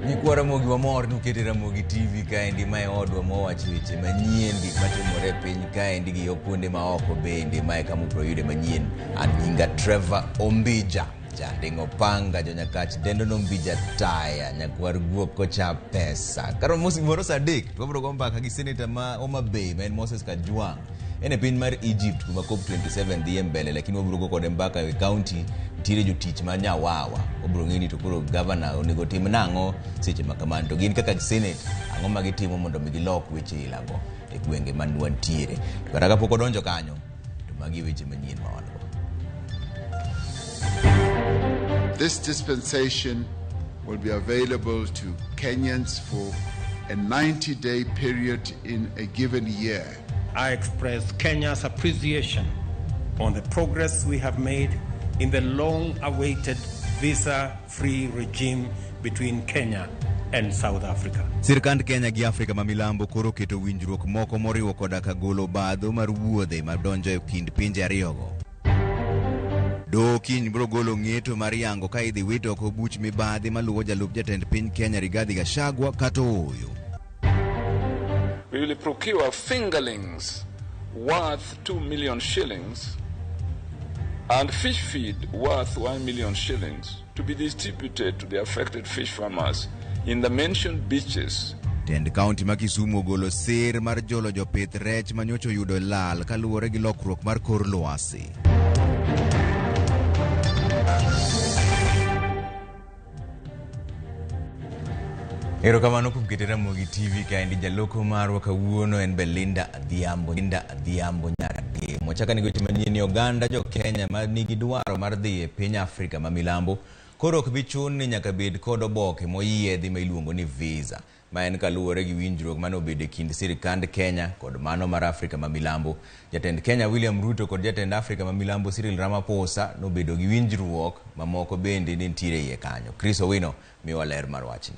Nyikwa Ramogi wamor ni ukete Ramogi TV kaendi ma e odwa mwawache weche manyien gik matimore e piny kaendi gi yo kuonde maoko bende mae kama ubiro yude manyien. An nyinga Trevor Ombija janding'o panga jonyakach dendo nombija taya nyakwar guok kocha pesa. Kar moro saa 3 to wabiro go mbaka gi seneta ma Homa Bay ma en Moses Kajwang'. En e piny mar Egypt kuma COP27 dhi e mbele lakini wabiro go kode mbaka e county nitiere jotich ma nyawawa wabiro ng'e ni to koro gavana onego otim nang'o seche ma kamano to gin kaka senate ang'o ma gitimo mondo mi gilok weche ilago e gwenge man wantiere to kata kapok odonjo kanyo to magi e weche manyien ma wan go. This dispensation will be available to Kenyans for a 90-day period in a given year. I express Kenya's appreciation on the progress we have made in the long-awaited visa-free regime between Kenya and South Africa. Sirkand Kenya gi Afrika ma Milambo koro oketo winjruok moko moriwo koda ka golo obadho mar wuodhe madonjo e kind pinje ariyogo. Doho kiny biro golo ng'eto mar yango ka idhi wit oko buch mibadhi maluwo jalup jatend piny Kenya Rigathi Gachagua kata ooyo. We will procure fingerlings worth 2 million shillings and fish feed worth 1 million shillings to be distributed to the affected fish farmers in the mentioned beaches. Tend kaunti ma Kisumu ogolo sir mar jolo jopith rech ma nyocha oyudo lal kaluwore gi lokruok mar kor lwasi. Erokamano kuom kete Ramogi TV kaendi jaloko marwa kawuono en Belinda Adhiambo, Linda Adhiambo Nyaragemo. Chaka ni weche manyien ni oganda jo Kenya ma nigi dwaro mar dhi e piny Afrika ma milambo koro ok bi chun ni nyaka bed kod oboke moyiedhi ma iluongo ni visa. Ma en kaluwore gi winjruok mane obedo e kind sirkand Kenya kod mano mar Afrika ma milambo. Jatend Kenya William Ruto kod jatend Afrika ma milambo Cyril Ramaphosa nobedo gi winjruok mamoko bende ne nitiere iye kanyo. Chris Owino miwa ler mar wachni.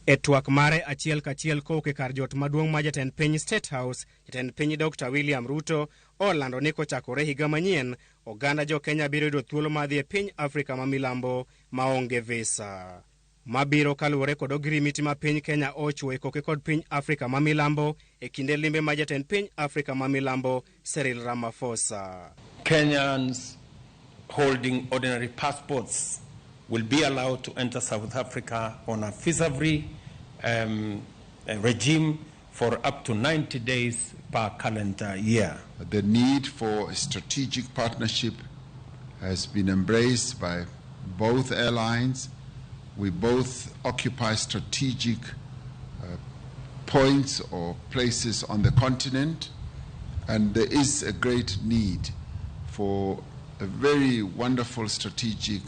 E twak mare achiel kachiel kowuok e kar jot maduong' ma jatend piny State House, jatend piny Dr. William Ruto olando ni kochakore higa manyien, oganda jo Kenya biro yudo thuolo mar dhi e piny Afrika ma milambo maonge visa. Mabiro kaluwore kod ogirimiti ma piny Kenya ochiwo e koke kod piny Afrika ma milambo e kinde limbe ma jatend piny Afrika ma milambo Cyril Ramaphosa. Kenyans holding ordinary passports will be allowed to enter South Africa on a visa-free regime for up to 90 days per calendar year. The need for a strategic partnership has been embraced by both airlines. We both occupy strategic points or places on the continent, and there is a great need for a very wonderful strategic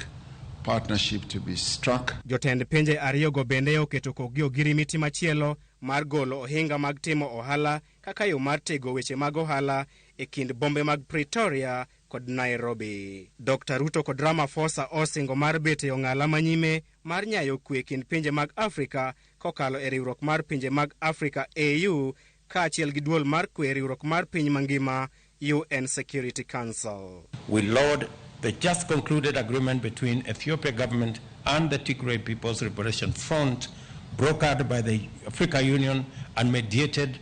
partnership to be struck. Jotend pinje ariyogo bende oketo kokgi ogirimiti machielo mar golo ohinga mag timo ohala kaka yo mar tego weche mag ohala e kind bombe mag Pretoria kod Nairobi. Dr. Ruto kod Ramaphosa osingo mar bet e ong'ala manyime mar nyayo kwe kind pinje mag Afrika kokalo e riwruok mar pinje mag Afrika AU kaachiel gi duol mar kwe e riwruok mar piny mangima UN Security Council. We laud the just concluded agreement between Ethiopia government and the Tigray People's Liberation Front, brokered by the Africa Union and mediated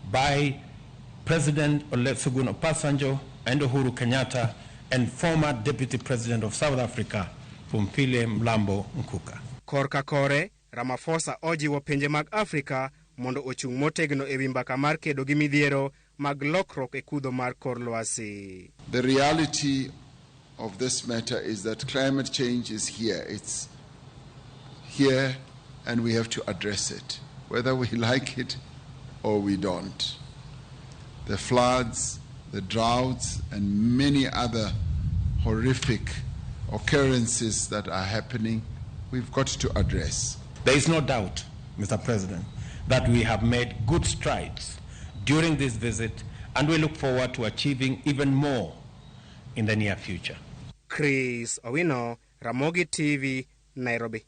by President Olusegun Obasanjo and Uhuru Kenyatta and former Deputy President of South Africa, Phumzile Mlambo Ngcuka. Korka kore, Ramaphosa ojiwo pinje mag Afrika mondo ochung' motegno e wi mbaka mar kedo gi midhiero mag lokruok e kudho mar kor lwasi. The reality of this matter is that climate change is here. It's here and we have to address it, whether we like it or we don't. The floods, the droughts, and many other horrific occurrences that are happening, we've got to address. There is no doubt, Mr. President, that we have made good strides during this visit, and we look forward to achieving even more in the near future. Chris Owino, Ramogi TV, Nairobi.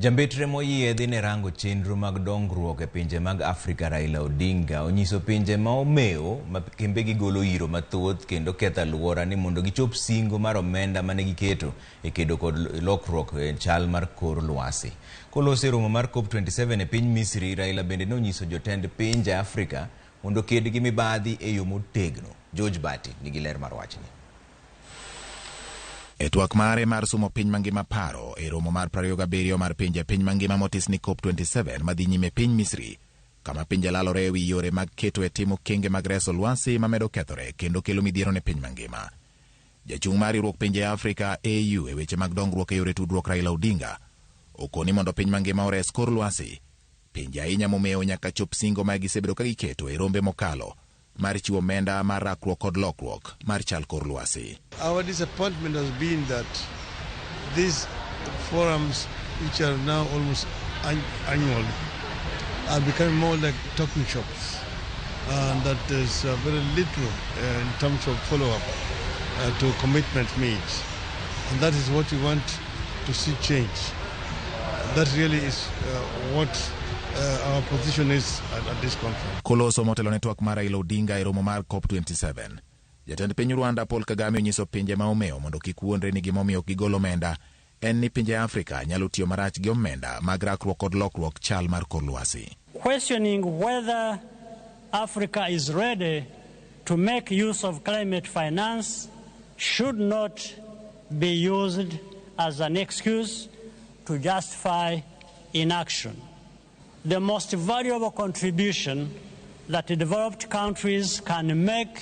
Jambetre moyiedhi ne rango chenro mag dongruok e pinje mag Afrika Raila Odinga onyiso pinje ma omewo ma kembegi golo iro mathoth kendo ketho alwora ni mondo gichop singo mar omenda mane giketo e kedo kod lokruok e chal mar kor lwasi. Koloso e romo mar COP27 e piny Misri, Raila bende nonyiso jotend pinje Afrika mondo oked gi mibadhi e yo motegno. George Bati nigi ler mar wachni. E twak mare mar sumo piny mangima paro e romo mar 27 mar pinje piny mangima motis ni COP27 madhi nyime piny Misri, kama pinje lalore ewi yore mag keto e timo okenge mag reso lwasi mamedo kethore kendo kelo midhiero ne piny mangima. Jachung' mar riwruok pinje Afrika AU e weche mag dongruok e yore tudruok Raila Odinga okoni mondo piny mangima ores kor lwasi. Pinje ahinya momewo nyaka chop singo ma gisebedo ka giketo e rombe mokalo mar chiwo omenda mar rakruok kod lokruok mar chal kor lwasi. Our disappointment has been that these forums, which are now almost annual, are becoming more like talking shops, and that there's very little in terms of follow-up to commitment made. And that is what we want to see change. That really is what our position is at this conference. Koloso motelo ne twak mar Raila Odinga e romo mar COP27, jatend piny Rwanda Paul Kagame onyiso pinje ma omewo mondo kik wuondre ni gimomiyo ok gigol omenda en ni pinje Afrika nyalo tiyo marach gi omenda mag rakruok kod lokruok chal mar kor lwasi. Questioning whether Africa is ready to make use of climate finance should not be used as an excuse to justify inaction. The most valuable contribution that developed countries can make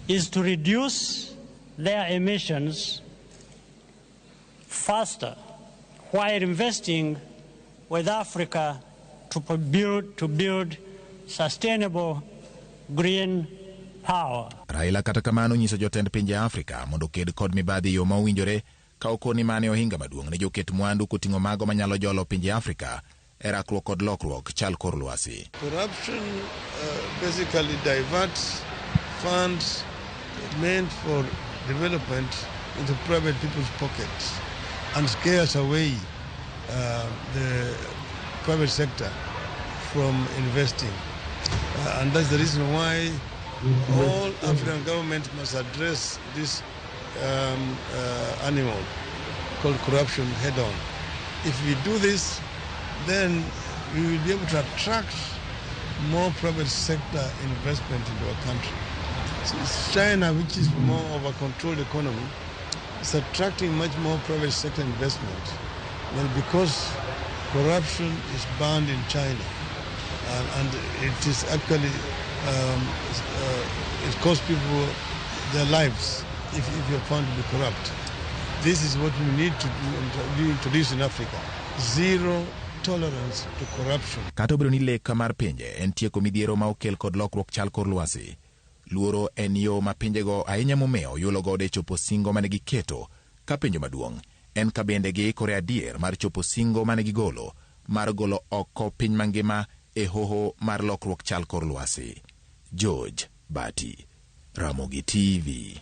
is to reduce their emissions faster while investing with Africa to build sustainable green power. Raila kata kamano nyiso jotend pinje Afrika mondo oked kod mibadhi e yo ma owinjore ka okoni mane ohinga maduong' ne joket mwandu koting'o mago manyalo jolo pinje Afrika e rakruok kod lokruok chal kor lwasi. Corruption basically diverts funds meant for development into private people's pockets and scares away the private sector from investing. And that's the reason why all African governments must address this animal called corruption head on. If we do this, then we will be able to attract more private sector investment into our country. So China, which is more of a controlled economy, is attracting much more private sector investment. Well, because corruption is banned in China, and it is actually, it costs people their lives if you're found to be corrupt. This is what we need to do, introduce in Africa. Zero tolerance to corruption. Kata obedo ni lek mar pinje en tieko midhiero ma okel kod lokruok chal kor lwasi, luoro en yo ma pinjego ahinya momewo yulo godo e chopo singo mane giketo, ka penjo maduong' en ka bende giikore adier mar chopo singo mane gigolo mar golo oko piny mangima e hoho mar lokruok chal kor lwasi. George Bati, Ramogi TV.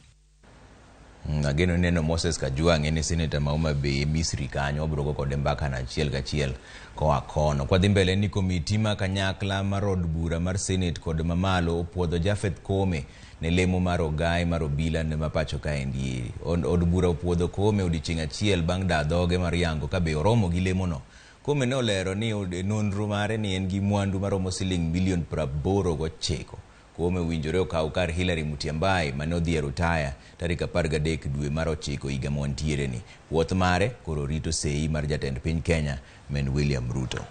Ageno neno Moses Kajwang' en seneta ma Homa Bay Misri kanyo, wabiro go kode mbaka na achiel kachiel koa kono. Kwadhi mbele ni komiti ma kanyakla mar od bura mar Senate kod mamalo opuodho Japheth Koome ne lemo mar ogai mar obila ne mapacho kaendi. Od bura opuodho Koome odiochieng' achiel bang' daa dhoge mar yango ka be oromo gi lemono. Koome ne olero ni nonro mare ni en gi mwandu maromo siling milion 89. Koome owinjore okaw kar Hillary Mutyambai mane odhi e rutaya tarik 13 dwe mar 9 higa mwantiere ni. Wuoth mare koro rito sei mar jatend piny Kenya men William Ruto.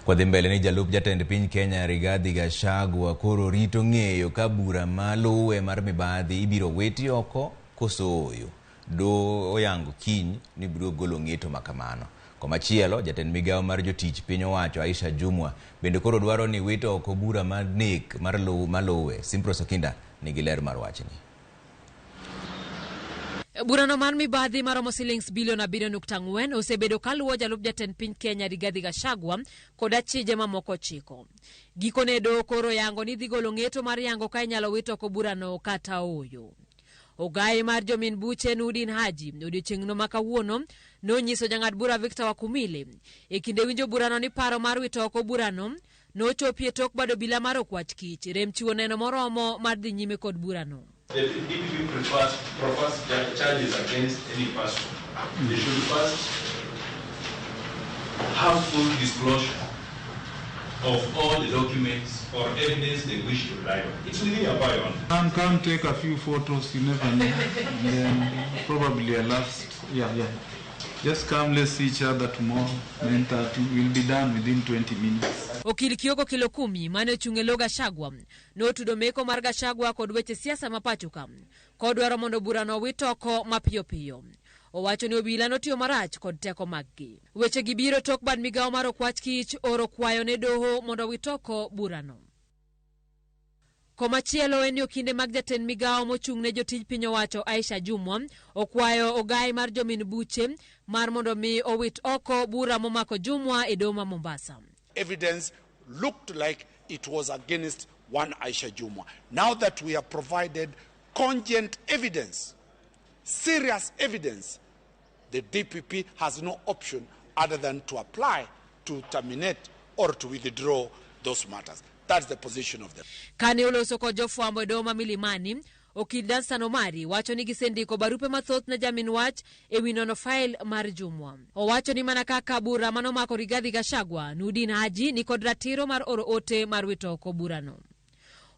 Kwadhi mbele ni jalup jatend piny Kenya Rigathi Gachagua koro rito ng'eyo ka bura maluwe mar mibadhi ibiro weti oko koso ooyo. Do oyango kiny ni biro golo ng'eto makamano. Komachielo, jatend migawo mar jotich piny owacho Aisha Jumwa bende koro dwaro ni wito oko bura mar nek mar maluwe. Simpros Okinda nigi ler mar wachni. Burano mar mibadhi maromo silings bilion 7.4 osebedo kaluwo jalup jatend piny Kenya Rigathi Gachagua kod achije mamoko 9. Gikone doho koro yango ni dhi golo ng'eto mar yango ka inyalo wit oko burano kata ooyo. Ogai mar jomin buche Nurdin Haji odiochieng'no ma kawuono nonyiso jang'ad bura Victor Wakumile e kinde winjo burano ni paro mar wito oko burano nochopie tok bad obila mar Okwach Kich rem chiwo neno moromo mar dhi nyime kod burano. The DPP prefers charges against any person. They should first have full disclosure of all the documents or evidence they wish to rely on. It's within your power. Come take a few photos, you never know. And then probably a last, yeah. Just come, let's see each other tomorrow, 9:30. We'll be done within 20 minutes. Okil Kioko Kilokumi mane ochung' e lo Gachagua notudo meko mar Gachagua kod weche siasa ma pacho ka kodwaro mondo burano owit oko mapiyo piyo. Owacho ni obila notiyo marach kod teko maggi. Weche gi biro tok bad migawo mar Okwach Kich oro kwayo ne doho mondo owit oko burano. Komachielo en ni okinde mag jatend migawo mochung' ne jotij piny owacho Aisha Jumwa okwayo ogai mar jomin buche mar mondo mi owit oko bura momako Jumwa e doho ma Mombasa. Evidence looked like it was against one Aisha Jumwa. Now that we have provided cogent evidence, serious evidence, the DPP has no option other than to apply to terminate or to withdraw those matters. That's the position of them. Kane oloso kod jofwambo e doho ma Milimani, okil Danstan Omari wacho ni gisendiko barupe mathoth ne jamin wach e wi nono fail mar Jumwa. Owacho ni mana kaka bura manomako Rigathi Gachagua, Nurdin Haji ni kod ratiro mar oro ote mar wito oko burano.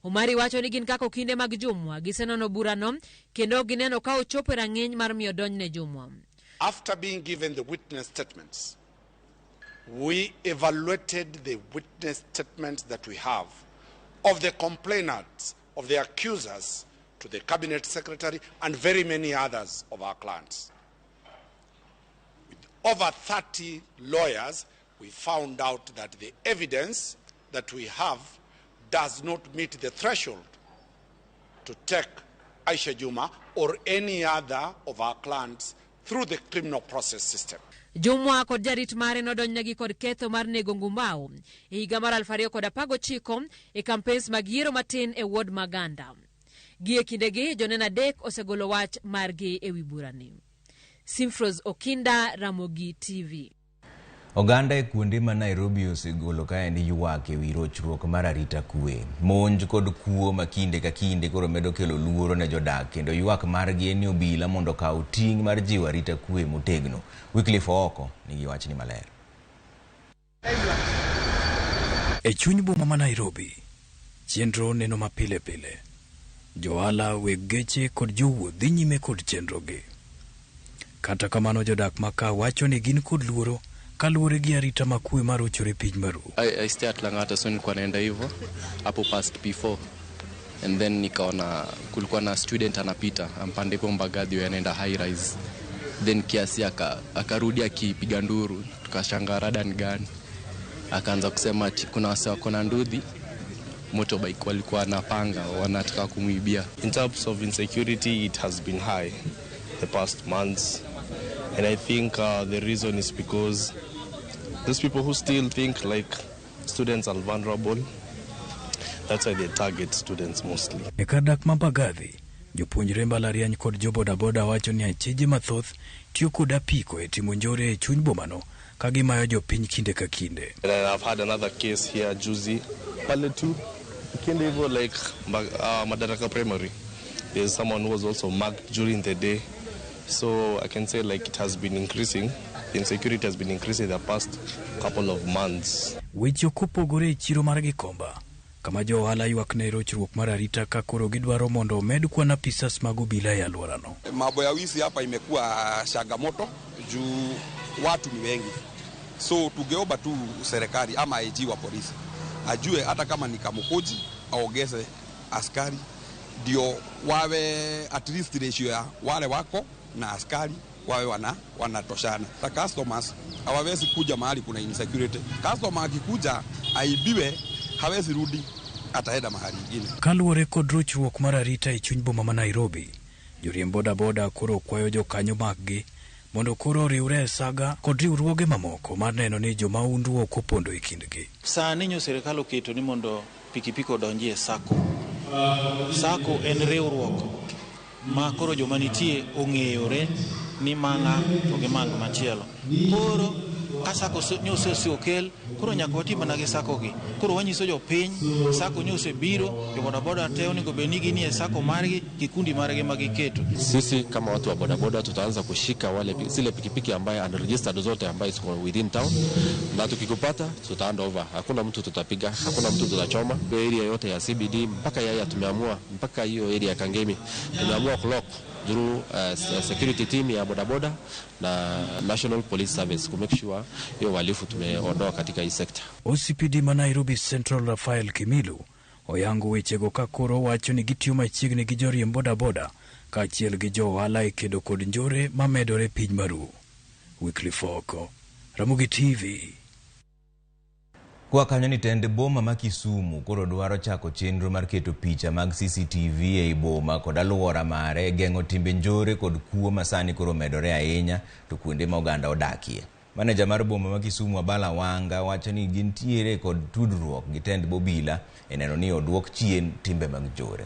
Omari wacho ni gin kaka okinde mag Jumwa gisenono burano kendo gineno ka ochopo e rang'iny mar miyo donj ne Jumwa. After being given the witness statements, we evaluated the witness statements that we have of the complainants, of the accusers, to the cabinet secretary and very many others of our clients. With over 30 lawyers, we found out that the evidence that we have does not meet the threshold to take Aisha Juma or any other of our clients through the criminal process system. Jumwa kod jarit mare nodonjnegi kod ketho mar nego Ngumbao e higa mar 2019 e campaigns mag yiero matin e ward Maganda. Gie kindegi joneno 3 osegolo wach margi e wi burani. Simfros Okinda, Ramogi TV. Oganda e kuonde ma Nairobi osegolo kaendi ywak e wi rochruok mar arita kwe. Monj kod kuo ma kinde ka kinde koro medo kelo luoro ne jodak kendo ywak margi en ni obila mondo okaw ting' mar jiwo arita kwe motegno. Wycliffe Ooko nigi wachni maler. E chuny boma ma Nairobi, chenro neno mapile pile. Johala, weg geche kod jowuoth dhi nyime kod chenrogi. Kata kamano jodak ma ka wacho ni gin kod luoro kaluwore gi arita makwe marochore piny maru. I stay at Lang'ata, so nilikuwa naenda hivyo hapo past P4 and then nikaona kulikuwa na student anapita ampande hapo Mbagathi anaenda high rise, then kiasi akarudi akipiga nduru, tukashangaa rada ni gani, akaanza kusema ati kuna wase wako na nduthi motorbike walikuwa na panga wanataka kumuibia. In terms of insecurity, it has been high the past months, and I think the reason is because those people who still think like students are vulnerable, that's why they target students mostly. E kar dak ma Mbagathi, jopuonjre mbalariany kod jo bodaboda wacho ni achije mathoth tiyo kod apiko e timo njore e chuny bomano ka gimayo jopiny kinde ka kinde. And I've had another case here juzi, pale tu, ukienda hivyo like Madaraka Primary, there's someone who was also mugged during the day. So I can say like it has been increasing. The insecurity has been increasing the past couple of months. Weche ok opogore e chiro mar Gikomba, kama jo ohala ywak ne rochruok mar arita ka koro gidwaro mondo omed kwan apisas mag obila e alworano. Mambo ya wizi hapa imekuwa changamoto juu watu ni wengi, so tungeomba tu serikali ama IG wa polisi ajue hata kama ni Kamukunji aongeze askari ndio wawe at least ratio ya wale wako na askari wawe wanatoshana. The customers hawawezi kuja mahali kuna insecurity. Customer akikuja aibiwe hawezi rudi, ataenda mahali ingine. Kaluwore kod rochruok mar arita e chuny boma ma Nairobi, Joriemb bodaboda koro kwayo jokanyo maggi mondo koro oriwre e saga kod riwruoge mamoko mar neno ni jomaundu ok opondo e kindgi. Sani nyo sirikal oketo ni mondo pikipiki odonji e sacco. Sacco en riwruok ma koro joma nitie ong'eyore ni mang'a to gi mang machielo. Koro ka sacco nyo okel, koro nyaka wati mana gi sacco gi. Koro wanyiso jopiny, sacco nyo osebiro, jo bodaboda te onego bed ni ginie sacco margi, kikundi margi ma giketo. Sisi kama watu wa bodaboda tutaanza kushika wale zile pikipiki ambaye unregistered zote ambaye ziko within town, na tukikupata tuta hand over. Hakuna mtu tutapiga, hakuna mtu tutachoma. Hiyo area yote ya CBD mpaka Yaya tumeamua, mpaka hiyo area ya Kangemi tumeamua kulock through security team ya bodaboda na National Police Service ku make sure hiyo uhalifu tumeondoa katika hii sekta. OCPD ma Nairobi Central Rafael Kimilu oyango wechego ka koro wacho ni gitiyo machiegni gi joriemb bodaboda kaachiel gi jo ohala e kedo kod njore mamedore piny maru. Wycliffe Oko, Ramogi TV. Kwa kanyo ni tend boma ma Kisumu koro dwaro chako chenro mar keto picha mag CCTV ei boma kod alwora mare geng'o timbe njore kod kuo masani koro medore ahinya to kuonde ma oganda odakie. Maneja mar boma ma Kisumu Abala Wanga wacho ni gintiere kod tudruok gi tend bobila e neno ni oduok chien timbe mag njore.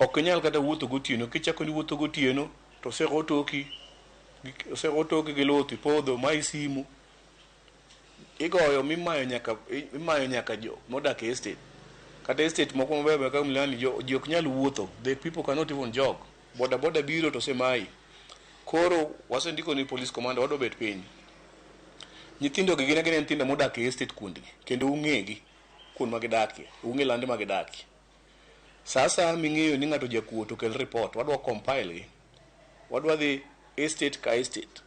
Ok inyal kata wuotho gotieno, kichako ni wuotho gotieno to osego toki gi luth ipodho mayi simu. Igoyo mimayo nyaka jo modak e estate. Kata estate moko mabeyo kaka Mlimani ji ok nyal wuotho. The people cannot even jog. Boda boda biro to osemayi. Koro wasendiko ni police commander wadwa bet piny. Nyithindo gi gin agina nyithindo modak e estate kuondgi kendo ung'egi kuond ma gidakie, ung'e lande ma gidakie. Sasa ming'eyo ni ng'ato jakuo to kel report, wadwa compile gi. Wadwa dhi estate ka estate.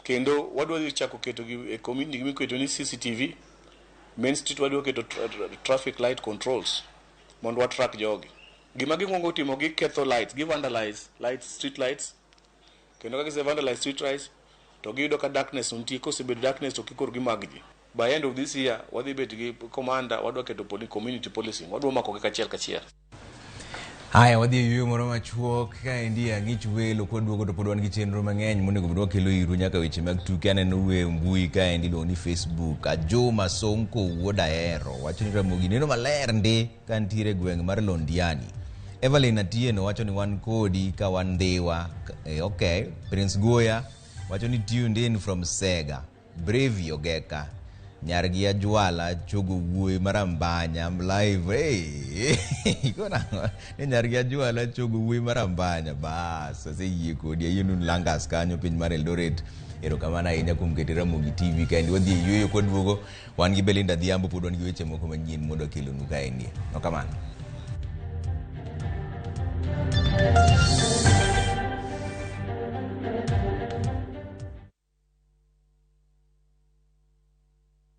Kendo wadwa dhi chako keto gi e community miketo ni CCTV, Main Street wadwa keto traffic light controls mondo wa track jogi. Gima gikwongo timo giketho lights, gi vandalize lights, street lights. Kendo ka gise vandalize street lights to giyudo ka darkness nitie, kosebedo darkness to kikoro gimag ji. By end of this year wadhi bet gi commander, wadwa keto community policing, wadwa makogi kachiel kachiel. Haya, wadhi e yueyo moro machuok kaendi ang'ich welo kwaduogo to pod wan gi chenro mang'eny monego bed wakelo iru nyaka weche mag tuke. Aneno e mbui kaendi iluongo ni Facebook. Ajuma Sonko wuod Ahero wacho ni Ramogi neno maler ndi ka nitiere e gweng' mar Londiani. Evelyn Atieno wacho ni wan kodi ka wan Ndhiwa. Okay. Prince Goya wacho ni tuned in from Sega. Bravi Ogeka nyargi Ajwala chogo wuoyi marambanya. I'm live. Hey. Kona ni nyargi Ajwala chogo wuoyi marambanya. Bas, aseyie kodi. Ayienu Langas kanyo piny mar Eldoret. Erokamano ahinya kuom kete Ramogi TV kaendi. Wadhi e yueyo kwaduogo. Wan gi Belinda Adhiambo pod wan gi weche moko manyien mondo wakelonu kaendi. Erokamano.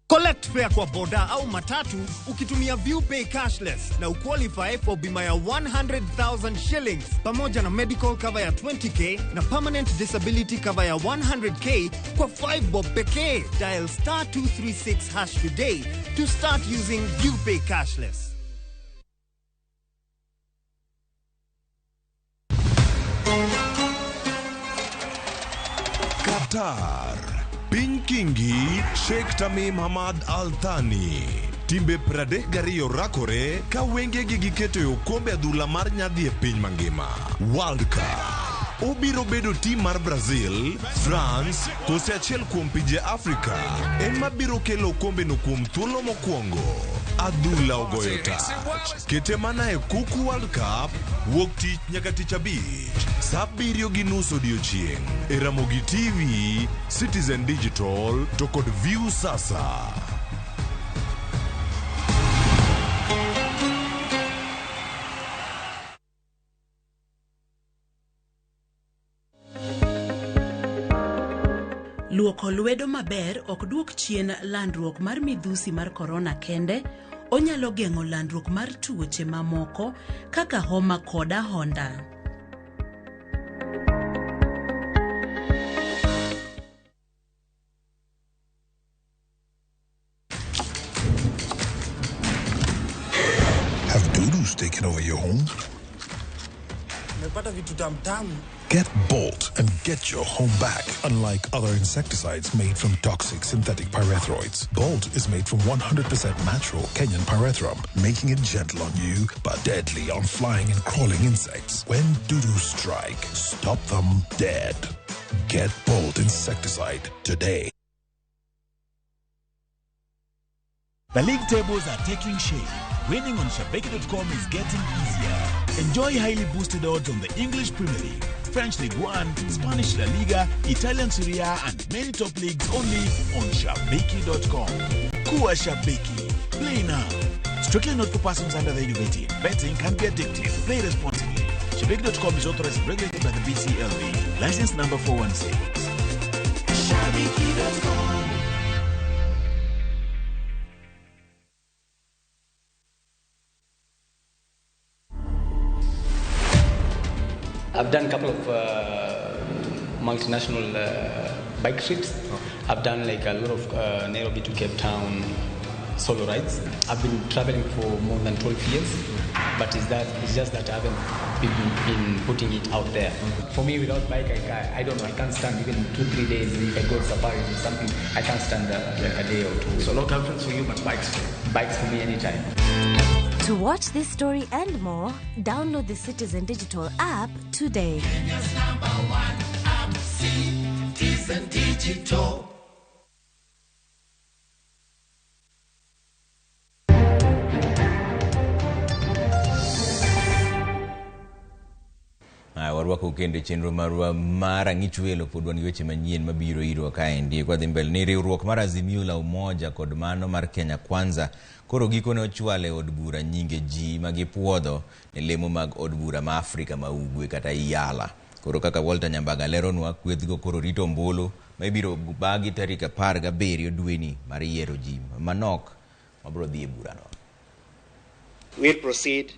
Collect fare kwa boda au matatu ukitumia ViewPay cashless na uqualify for bima ya 100,000 shillings pamoja na medical cover ya 20k na permanent disability cover ya 100k kwa 5 bob pekee. Dial star 236 hash today to start using ViewPay cashless. Qatar. Piny Kingi, Sheikh Tamim Hamad Al Thani. Timbe 32 rakore ka wengegi giketo e okombe adhula mar nyadhi e piny mangima. World Cup. Obiro bedo tim mar Brazil, France, kose achiel kuom pinje Afrika ema biro kelo okombeno kuom thuolo mokwongo. Adhula ogoyo tach. Kete mana e Kuku World Cup, wuok tich nyaka tich abich, saa 7:30 odiochieng' e Ramogi TV, Citizen Digital to kod View Sasa. Luoko lwedo maber ok duok chien landruok mar midhusi mar korona kende, onyalo geng'o landruok mar tuoche mamoko kaka homa kod ahonda. Have doodles taken over your home? Nimepata vitu tamtamu. Get Bolt and get your home back. Unlike other insecticides made from toxic synthetic pyrethroids, Bolt is made from 100% natural Kenyan pyrethrum, making it gentle on you but deadly on flying and crawling insects. When dudu strike, stop them dead. Get Bolt insecticide today. The league tables are taking shape. Winning on Shabiki.com is getting easier. Enjoy highly boosted odds on the English Premier League, French League One, Spanish La Liga, Italian Serie A, and many top leagues only on Shabiki.com. Kuwa Shabiki. Play now. Strictly not for persons under the age of 18. Betting can be addictive. Play responsibly. Shabiki.com is authorized and regulated by the BCLB. License number 416. Shabiki.com. I've done a couple of multinational bike trips. I've done like a lot of Nairobi to Cape Town solo rides. I've been traveling for more than 12 years, but it's just that I haven't been putting it out there. For me, without bike, I don't know, I can't stand even 2-3 days. If I go to safaris or something, I can't stand like a day or two. So no girlfriends for you, but bikes for you. Bikes for me anytime. To watch this story and more, download the Citizen Digital app today. Kenya's number one app, Citizen Digital. Warwako kendo chenro marwa mar ang'ich welo pod wan gi weche manyien mabiro irwa kaendi. Kwa dhi mbele ni riwruok mar Azimio la Umoja kod mano mar Kenya Kwanza koro gikone ochwale od bura nyinge ji magipuodho ne lemo mag od bura ma Afrika ma Ugwe kata IALA. Koro kaka Walter Nyambaga leronwa, kwethgo koro rito ombulu ma ibiro bagi tarik 17 dweni mar yiero ji manok mabiro dhi e burano. We'll proceed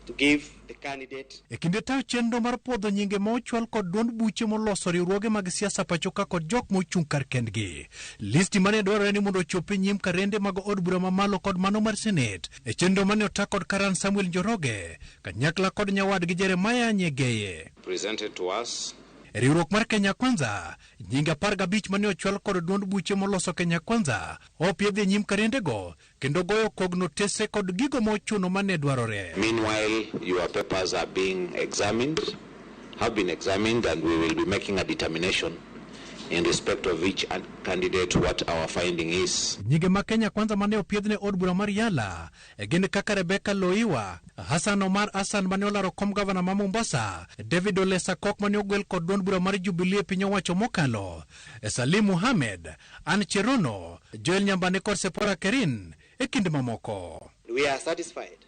to give the candidate. E kinde tayo chenro mar puodho nyinge ma ochwal kod duond buche moloso riwruoge mag siasa pacho ka kod jok mochung' kar kendgi. Listi mane dwarore ni mondo ochop e nyim karende mag od bura mamalo kod mano mar senet. E chenro mane ota kod Karan Samuel Njoroge, kanyakla kod nyawadgi Jeremiah Nyegeye. Presented to us. E riwruok mar Kenya Kwanza, nyinge 15 mane ochwal kod duond buche moloso Kenya Kwanza opiedhi e nyim karendego kendo goyo kogno tese kod gigo mochuno mane dwarore. Meanwhile, your papers are being examined, have been examined, and we will be making a determination in respect of each candidate what our finding is. Nyinge ma Kenya Kwanza mane opiedhne od bura mar Yala gin kaka Rebecca Loiwa, Hassan Omar Hassan mane olaro kom gavana ma Mombasa, David Ole Sakok mane ogwel kod duond bura mar Jubilee e piny owacho mokalo, Salim Mohamed, Ann Cherono, Joel Nyambane kod Sepora Kerin e kind mamoko. We are satisfied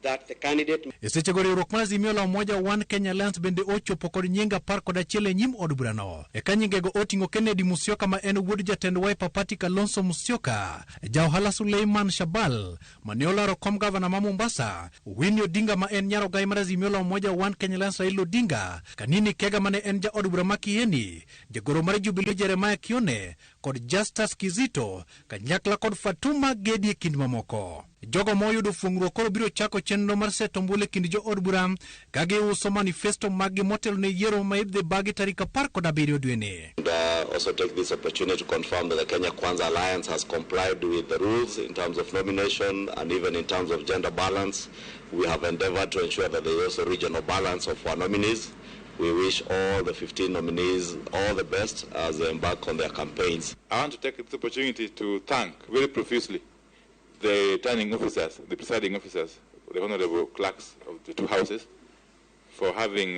that the candidate. E sechego riwruok mar Azimio la Umoja One Kenya Alliance bende ochopo kod nyinge 11 e nyim od burano. E ka nyingego oting'o Kennedy Musyoka ma en wuod jatend Wiper Party Kalonzo Musyoka, jaohala Suleiman Shabal mane olaro kom gavana ma Mombasa, Winnie Odinga ma en nyar ogai mar Azimio la Umoja One Kenya Alliance Raila Odinga, Kanini Kega mane en jaod bura ma Kieni, jagoro mar Jubilee Jeremiah Kione kod Justus Kizito kanyakla kod Fatuma Gedi e kind mamoko. Jogo moyudo fuong'ruok koro biro chako chenro mar seto ombulu e kind jo od bura ka giuso manifesto maggi motelo ne yiero ma idhi bagi tarik 17 dweni. And also take this opportunity to confirm that the Kenya Kwanza Alliance has complied with the rules in terms of nomination and even in terms of gender balance. We have endeavored to ensure that there is also regional balance of our nominees. We wish all the 15 nominees all the best as they embark on their campaigns. I want to take this opportunity to thank very profusely the returning officers, the presiding officers, the honorable clerks of the two houses, for having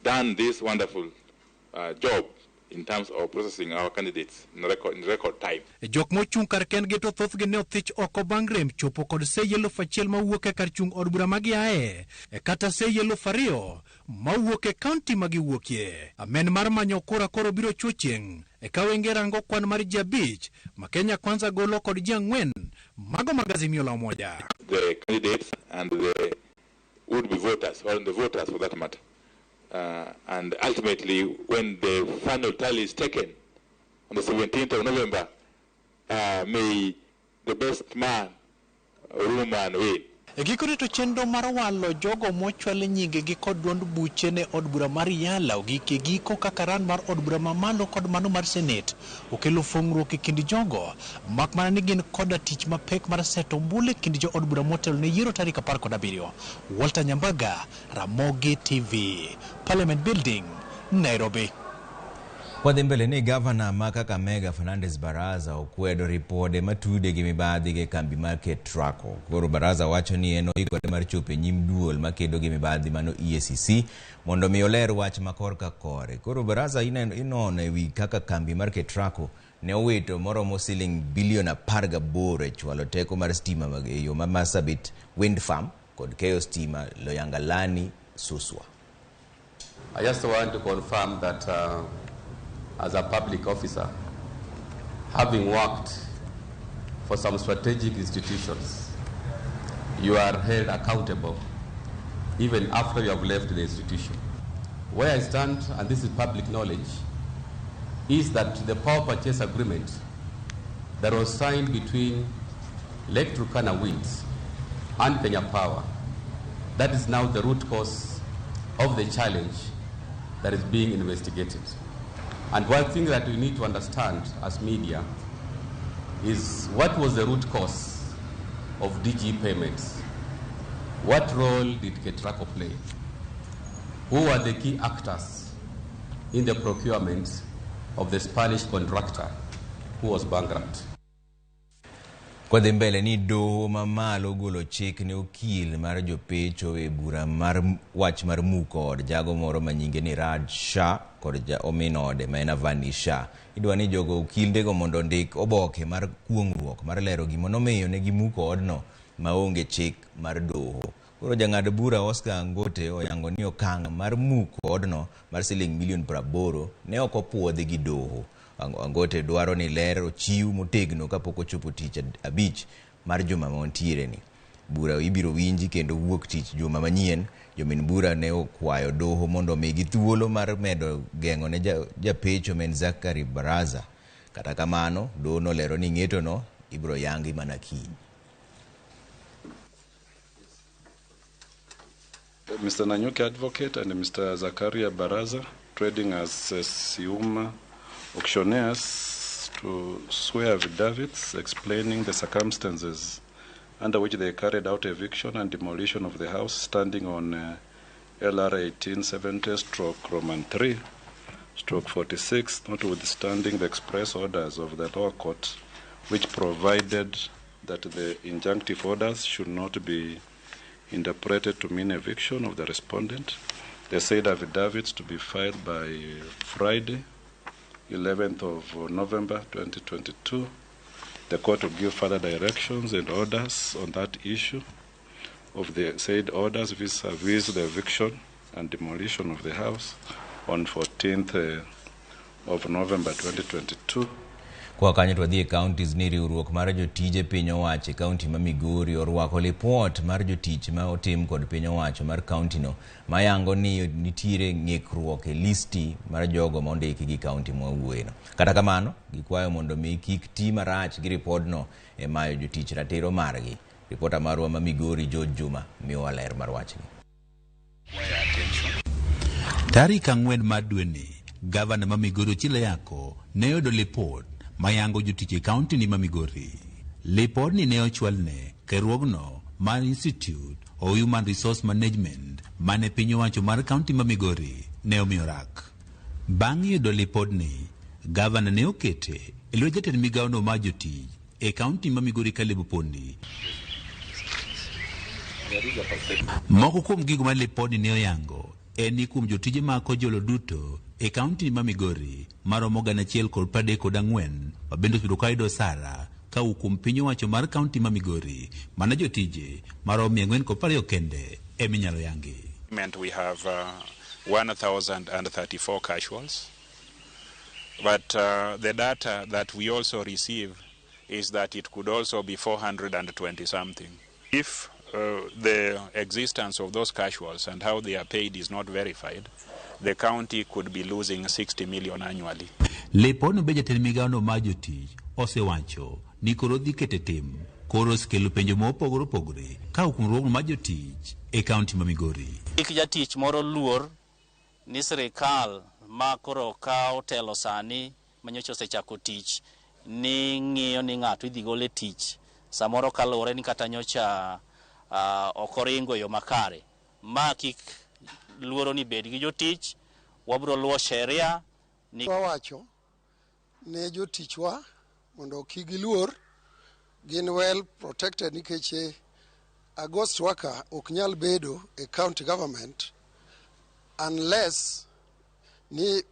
done this wonderful job in terms of processing our candidates in record time. Jok mochung' kar kendgi to thothgi ne othich oko bang' rem chopo kod sei 1000 mawuok e kar chung' od bura magiaye, kata sei 2000 mawuok e kaunti magiwuokie. Amen mar manyo kura koro biro chuo chieng' e ka wenge rango kwan mar ji 5 ma Kenya Kwanza golo kod ji 4 mago mag Azimio la Umoja. The candidates and the would-be voters, or the voters for that matter. And ultimately, when the final tally is taken on the 17th of November, may the best man or woman win. E gikone to chenro mar walo jogo mochwal nyingegi kod duond buche ne od bura mar Yala ogik e giko kaka ran mar od bura mamalo kod mano mar Senet okelo fong'ruok e kind jogo mak mana ni gin koda tich mapek mar seto ombulu e kind jo od bura motelo ne yiero tarik 17. Walter Nyambaga, Ramogi TV, Parliament Building, Nairobi. Wadhi mbele ni gavana ma Kakamega Fernandes Baraza okwedo ripode matude gi mibadhi e kambi mar Ketraco. Koro Baraza wacho ni en oikore mar chopo e nyim duol makedo gi mibadhi mano EACC mondo mi oler wach ma korka kore. Koro Baraza inono e wi kaka kambi mar Ketraco ne owito moromo siling bilion 18 e chwalo teko mar stima e yo ma Marsabit Wind Farm kod keyo stima Loyangalani Suswa. I just want to confirm that as a public officer, having worked for some strategic institutions, you are held accountable even after you have left the institution. Where I stand, and this is public knowledge, is that the power purchase agreement that was signed between Lake Turkana Winds and Kenya Power, that is now the root cause of the challenge that is being investigated. And one thing that we need to understand as media is what was the root cause of DG payments? What role did Ketraco play? Who were the key actors in the procurement of the Spanish contractor who was bankrupt? Kwadhi mbele ni doho mamalo ogolo chik ne okil mar jopecho e bura mar wach mar muko od jago moro ma nyinge ni Raj Shah kod omin ode ma en Avani Shah. Idwa ni jogo okildego mondo ondik oboke mar kuong'ruok mar lero gima nomiyo ne gimuko odno maonge chik mar doho. Koro jang'ad bura Oscar Angote oyango ni okang' mar muko odno mar siling milion 80 ne ok opuodhi gi doho. Angote dwaro ni ler ochiw motegno kapok ochopo tich abich mar juma mantiere ni. Bura ibiro winji kendo wuok tich juma manyien. Jomin bura ne okwayo doho mondo omigi thuolo mar medo geng'o ne japecho ma en Zachary Baraza. Kata kamano, doho nolero ni ng'etono ibiro yangi mana kiny. Mr. Nanyuki Advocate and Mr. Zakaria Baraza, trading as Siuma auctioneers, to swear affidavits explaining the circumstances under which they carried out eviction and demolition of the house standing on LR 1870/Roman 3/46, notwithstanding the express orders of the lower court, which provided that the injunctive orders should not be interpreted to mean eviction of the respondent. The said affidavits to be filed by Friday, 11th of November 2022. The court will give further directions and orders on that issue of the said orders vis-a-vis the eviction and demolition of the house on 14th of November 2022. Kwa kanyo to wadhi e counties ni riwruok mar jotije piny owacho e county ma Migori orwako lipot mar jotich ma otim kod piny owacho mar county no mayango ni nitiere ng'ikruok e listi mar jogo ma ondiki gi county mwawuoyeno. Kata kamano, gikwayo mondo mi kik ti marach gi ripodno e mayo jotich ratiro margi. Ripota marwa ma Migori George Juma miyowa ler mar wachni. Tarik 4 mar dweni, gavana ma Migori Ochilo Ayacko ne oyudo lipot mayango jotich e kaunti ni ma Migori. Lipodni ne ochwalne riwruogno mar Institute of Human Resource Management mane piny owacho mar kaunti ma Migori ne omiyo rak. Bang' yudo lipodni, gavana ne okete e lwet jatend migawono mar jotich e kaunti ma Migori Caleb Opondi. Moko kuom gigo ma lipodni ne oyango en ni kuom jotije ma kojolo duto e kaunti ma Migori maromo 1,034 mabende osebedo ka yudo osara kawuok kuom piny owacho mar kaunti ma Migori, mana jotije maromo 420 kende eminyalo yangi. We have 1,034 casuals, but the data that we also receive is that it could also be 420 something. If the existence of those casuals and how they are paid is not verified, the county could be losing 60 million annually. Lipodno be jatend migawono mar jotich osewacho ni koro dhi kete tim Koro osekelo penjo mopogore opogore ka kuom riwruogno mar jotich e kaunti ma Migori. Kik jatich moro luor ni sirikal ma koro kawo telo sani manyocha osechako tich ni ng'iyo ni ng'ato idhi gol e tich samoro kaluwore ni kata nyocha ok oringo e yo makare. Ma kik luoro ni bed gi jotich, wabiro luwo sheria. Ni wawacho ne jotichwa mondo kik giluor, gin well protected nikech a ghost worker ok nyal bedo e county government unless ni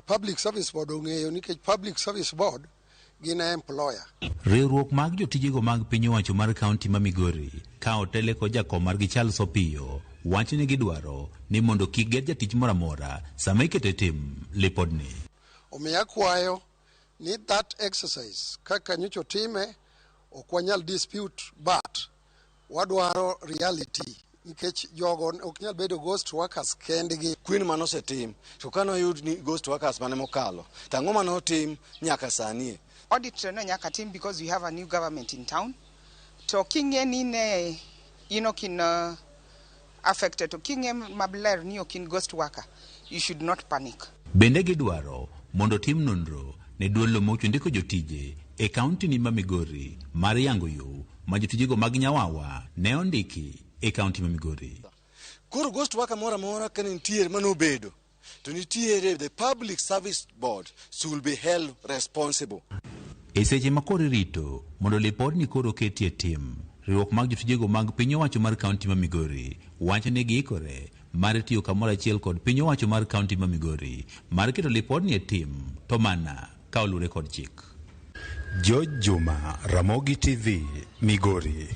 Public Service Board ong'eyo nikech Public Service Board gin e employer. Riwruok mag jotijego mag piny owacho mar kaunti ma Migori ka otele kod jakom margi Charles Opiyo wacho ni gidwaro ni mondo kik ger jatich moro amora sama ikete tim lipodni. Omiyo akwayo ni that exercise kaka nyocha otime ok wanyal dispute, but wadwaro reality nikech jogo ok nyal bedo ghost workers kendgi. Kwin mane osetim to kane oyud ni ghost workers mane mokalo to ang'o mane otim nyaka sani? Audit no nyaka tim because we have a new government in town. To king'e ni ne in ok in affected, to king'e maber ni ok in ghost worker, you should not panic. Bende gidwaro mondo tim nonro ne duol mochung' ndiko jotije e kaunti ni ma Migori mar yango yo ma jotijego mag Nyawawa ne ondiki e kaunti ma Migori. Koro ghost worker moro amora ka nitiere manobedo to nitiere the Public Service Board should be held responsible. E seche ma koro irito mondo lipodni koro oketie tim, riwruok mag jotijego mag piny owacho mar kaunti ma Migori wacho ni giikore mar tiyo kamoro achiel kod piny owacho mar kaunti ma Migori mar keto lipodni e tim to mana ka oluwore kod chik. George Juma, Ramogi TV, Migori.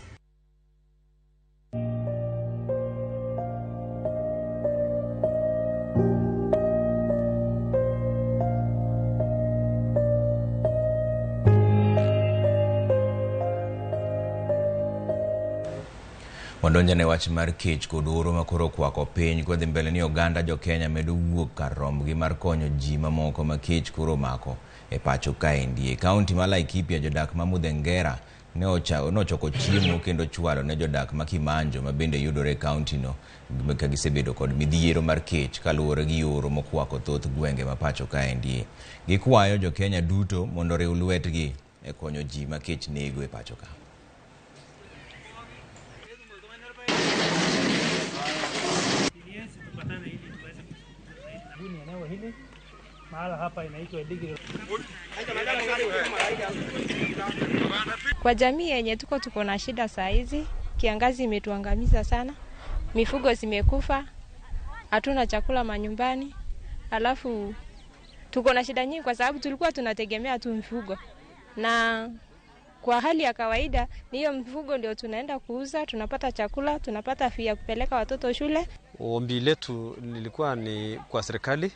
Wadonjo ne wach mar kech kod oro ma koro okwako piny kodhi mbele ni oganda jo Kenya medo wuok kar rombgi mar konyo ji mamoko ma kech koro omako e pacho kaendi. E kaunti ma Laikipia jodak ma Muthengera ne nochoko chiemo kendo chwalo ne jodak ma Kimanjo ma bende yudore e kaunti no ka gisebedo kod midhiero mar kech kaluwore gi oro mokwako thoth gwenge ma pacho kaendi. Gikwayo jo Kenya duto mondo oriw lwetgi e konyo ji ma kech nego e pacho ka. Kwa jamii yenye tuko na shida saa hizi, kiangazi imetuangamiza sana, mifugo zimekufa, hatuna chakula manyumbani, alafu tuko na shida nyingi kwa sababu tulikuwa tunategemea tu mifugo. Na kwa hali ya kawaida ni hiyo mifugo ndio tunaenda kuuza, tunapata chakula, tunapata fia kupeleka watoto shule. Ombi letu lilikuwa ni kwa serikali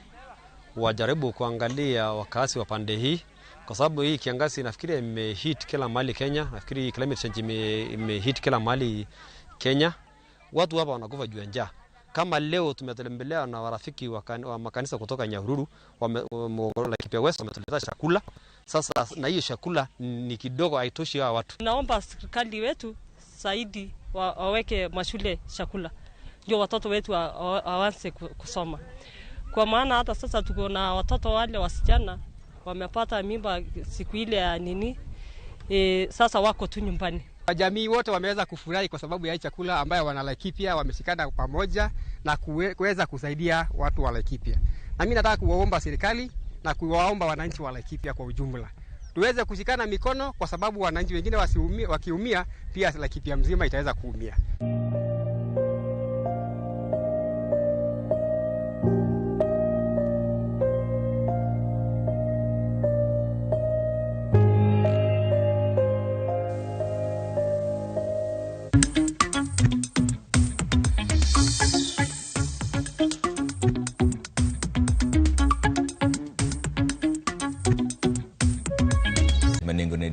wajaribu kuangalia wakazi wa pande hii, kwa sababu hii kiangazi nafikiri imehit kila mahali Kenya, nafikiri climate change imehit kila mahali Kenya. Watu hapa wanakufa juu ya njaa. Kama leo tumetembelea na warafiki wa makanisa kutoka Nyahururu, wa Laikipia West, wametuleta chakula. Sasa na hiyo chakula ni kidogo, haitoshi hawa watu. Naomba serikali wetu zaidi waweke mashule chakula ndio watoto wetu waanze kusoma. Kwa maana hata sasa tuko na watoto wale wasichana wamepata mimba siku ile ya nini, sasa wako tu nyumbani. Jamii wote wameweza kufurahi kwa sababu ya chakula ambayo wana Laikipia, wameshikana pamoja na kuweza kusaidia watu wa Laikipia. Na mimi nataka kuwaomba serikali na kuwaomba wananchi wa Laikipia kwa ujumla, tuweze kushikana mikono kwa sababu wananchi wengine wakiumia pia Laikipia mzima itaweza kuumia.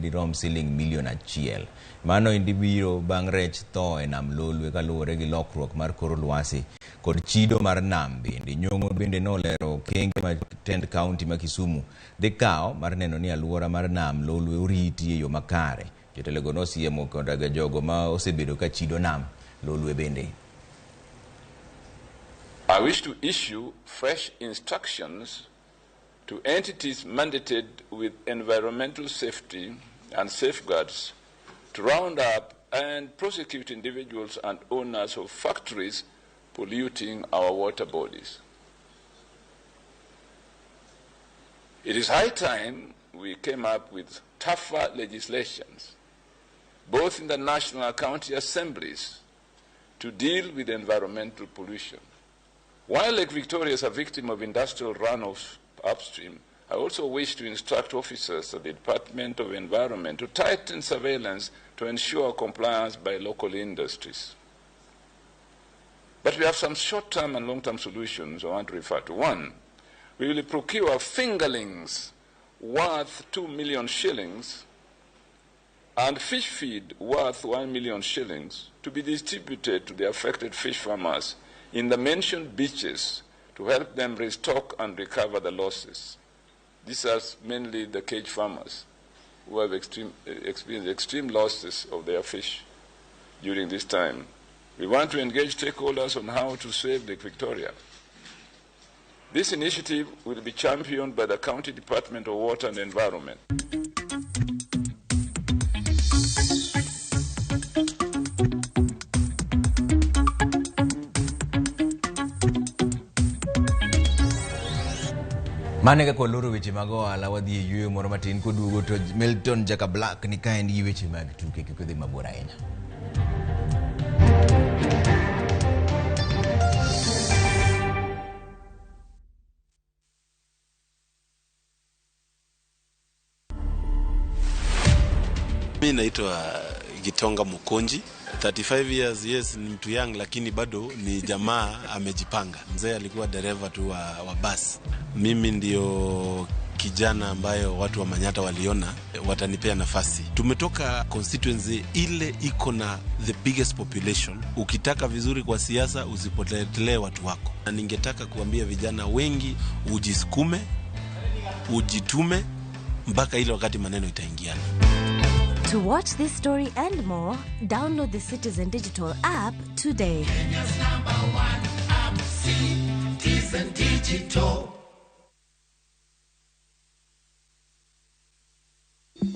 Dirom siling milion 1. Mano endi biro bang' rech tho e nam Lolwe kaluwore gi lokruok mar kor lwasi kod chido mar nam. Bende Nyong'o bende nolero okenge ma tend kaunti ma Kisumu dhi kawo mar neno ni aluora mar nam Lolwe oriti e yo makare Jotelo nosiemo koda jogo ma osebedo ka chido nam Lolwe bende. I wish to issue fresh instructions to entities mandated with environmental safety and safeguards to round up and prosecute individuals and owners of factories polluting our water bodies. It is high time we came up with tougher legislations, both in the national and county assemblies, to deal with environmental pollution. While Lake Victoria is a victim of industrial runoff upstream, I also wish to instruct officers at the Department of Environment to tighten surveillance to ensure compliance by local industries. But we have some short-term and long-term solutions I want to refer to. One, we will procure fingerlings worth 2 million shillings and fish feed worth 1 million shillings to be distributed to the affected fish farmers in the mentioned beaches to help them restock and recover the losses. These are mainly the cage farmers who have experienced extreme losses of their fish during this time. We want to engage stakeholders on how to save Lake Victoria. This initiative will be championed by the County Department of Water and Environment. Mane kaka waloro weche mag ohala wadhi e yueyo moro matin koduogo to Milton Jaka Black ni kaen gi weche mag tuke kik odhi mabor ahinya. Mi naitwa Gitonga Mukonji, 35 years, yes, ni mtu young lakini bado ni jamaa amejipanga. Mzee alikuwa dereva tu wa basi. Mimi ndio kijana ambayo watu wa Manyata waliona watanipea nafasi. Tumetoka constituency ile iko na the biggest population. Ukitaka vizuri kwa siasa usipotelee watu wako. Na ningetaka kuambia vijana wengi ujisukume, ujitume mpaka ile wakati maneno itaingiana. To watch this story and more, download the Citizen Digital app today. Kenya's number one app, Citizen Digital.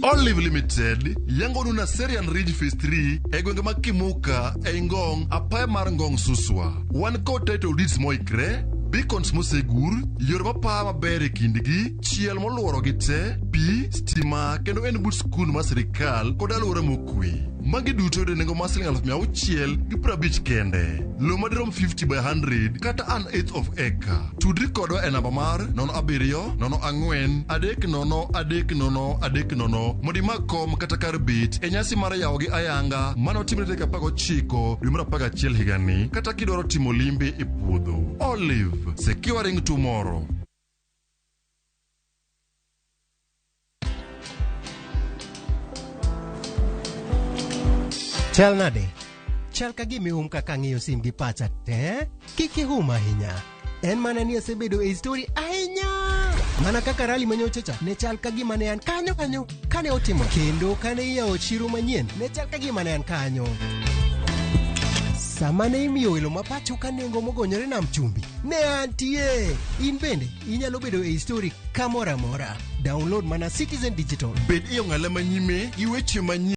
Olive Limited yango nuna Serian Ridge Phase 3 e gwenge mag Kimuka e Ngong apaya mar Ngong Suswa. Wan kod title deeds moikre, beacons mosegur, yore mapaa maber e kindgi, chiel moluorogi te, pi, stima kendo en but skul mar sirikal kod alwora mokwe. Magi duto yudo e nengo mar siling 650,000 kende. Lowo madirom 50 by 100 kata an eighth of acre. Tudri kodwa e namba mar 07 04 30 30 30 mondo imak kom kata kar bet e nyasi mar yawo gi ayanga manotimre tarik 19 dwe mar 11 higani kata kidwaro timo limbe e puodho. Olive, securing tomorrow. Chal nade? Chal ka gima ihum kaka ang'iyo sim gi pacha te? Kik ihum ahinya. En mana ni asebedo e story ahinya. Mana kaka rally manyocha cha ne chal ka gima ne an kanyo kanyo kane otimo. Kendo kane iyawo chiro manyien ne chal ka gima ne an kanyo. Sama ne imiyo welo ma pacho ka nengo mogonyore nam chumbi, ne antie. In bende inyalo bedo e story kamoro amora. Download mana Citizen Digital. Bed e ong'ala manyime gi weche manyien.